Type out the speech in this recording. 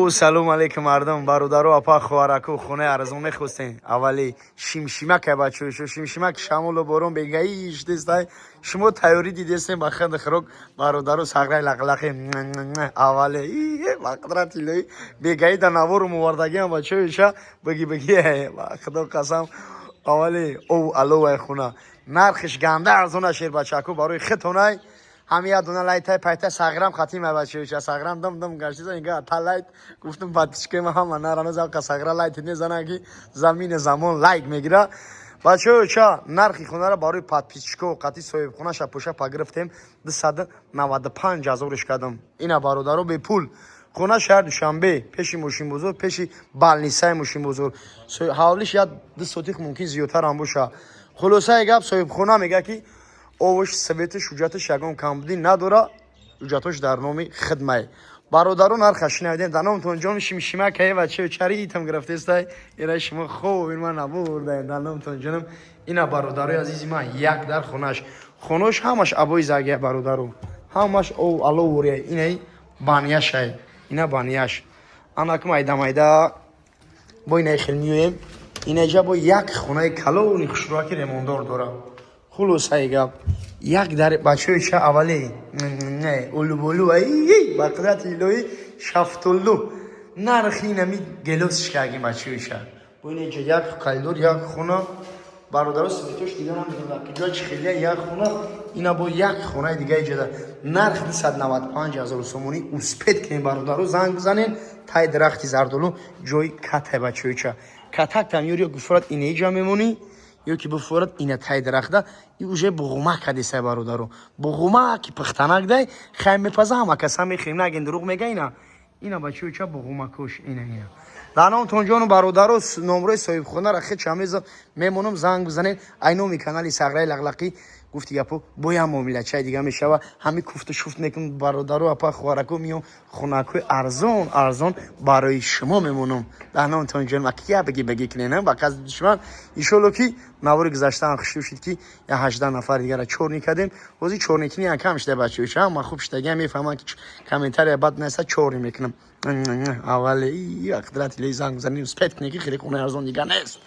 О, салом алейкум, мардум, бародару, апа, хоҳараку. Хонаи арзон мехостем. Аввали шимшимака, бачаҳо, шимшимак, шамолу борон бегаиш дестай. Шумо тайёрӣ дидестем ба ханди хирок, бародару, сағраи лақлақи аввале ба қудрати илоҳӣ бегаи да навору мувардагиам, бачаҳоиша, баги баги, ба худо қасам, аввали ов аловай хона нархиш ганда арзона, шербачаку, барои хитонай. Ҳами як дона лайтай пайта сағрам хатима, бачаҳоиша, сағрам дам дам гаштиса инга та лайт гуфтум, подписчикои ма ҳама нарано завқа сағра лайт мезанан, ки замини замон лайк мегира. Бачаҳоича, нархи хонара барои подписчико қати соҳибхона шапошапа гирифтем, 295 ҳазориш кардам. Ина, бародаро, бепул хона, шаҳр Душанбе, пеши мошинбозор, пеши балнисаи мошинбозор. Ҳавлиш як 2 сотих мумкин зиёдтарам боша. Хулосаи гап, соҳибхона мега, ки овош, светиш, ҳуҷҷаташ ягон камбудӣ надора, ҳуҷҷатош дар номи хидмай. Бародаро, нарха шинавидем. Дар номтон ҷон, шимшимакае, бачаё, чаритам гирифтестай. Ира шумо хоб ин ман набурдаем. Дар номтон ҷонам. Ина, бародарои азизи ман, як дар хонаш, хонош ҳамаш абои загия, бародаро, ҳамаш ов аловория. Инаи баняшай, ина баняш. Анак майда майда бо инаи хел миёем. Инаҷа бо як хонаи калони хушрӯаки ремондор дора. Хулосаи гап, як дар, бачаҳои ша, аввале улуболу ба қудрати илоҳӣ шафтолу. Нархи инами гелосш кардем, бачаҳои ша. Бо инаҷа як коридор, як хона, бародаро, светош дига намедонам киҷоа чи хелия. Як хона, ина бо як хонаи дига иҷода, нарх 295 ҳазор сомонӣ. Успеть кунем, бародаро, занг бизанен. Тай дарахти зардолу ҷои катай, бачаҳои, катак там ёр ё гуфорад, инаиҷа мемонӣ, ё ки бифорад ина тай дарахта и уже буғумак кадисай, бародаро, буғумаки пухтанак дай хай мепаза, ҳама каса мехӯрем. Нагин, дурӯғ мега. Ина, ина, бачаҳо, буғумакош ина, ина. Дар номтон ҷону, бародаро, номрои соҳибхонара хеча мемонам, занг бизанед. Ай номи канали Сағраи Лақлақӣ гуфти гапо, боям муомилачаи дига мешава. Ҳами куфту шуфт мекунам, бародаро, апа, хоҳарако, миём, хонакҳои арзон арзон барои шумо мемонам. Дар номтон ҷон, я беги беги кунен ба қасди душман. Иншолло, ки навори гузаштаам хушӣ шуд, ки я 18 нафар дигара чорни кардем. Ҳозир чорникини якам шуда, бачаҳо, ҳама хуб шудагиам мефаҳманд, ки комментария бад неста, чорни мекунам. Аввале қудрати илоҳӣ, занг бизанем, успеть кунем, ки хеле хонаи арзон дига нест.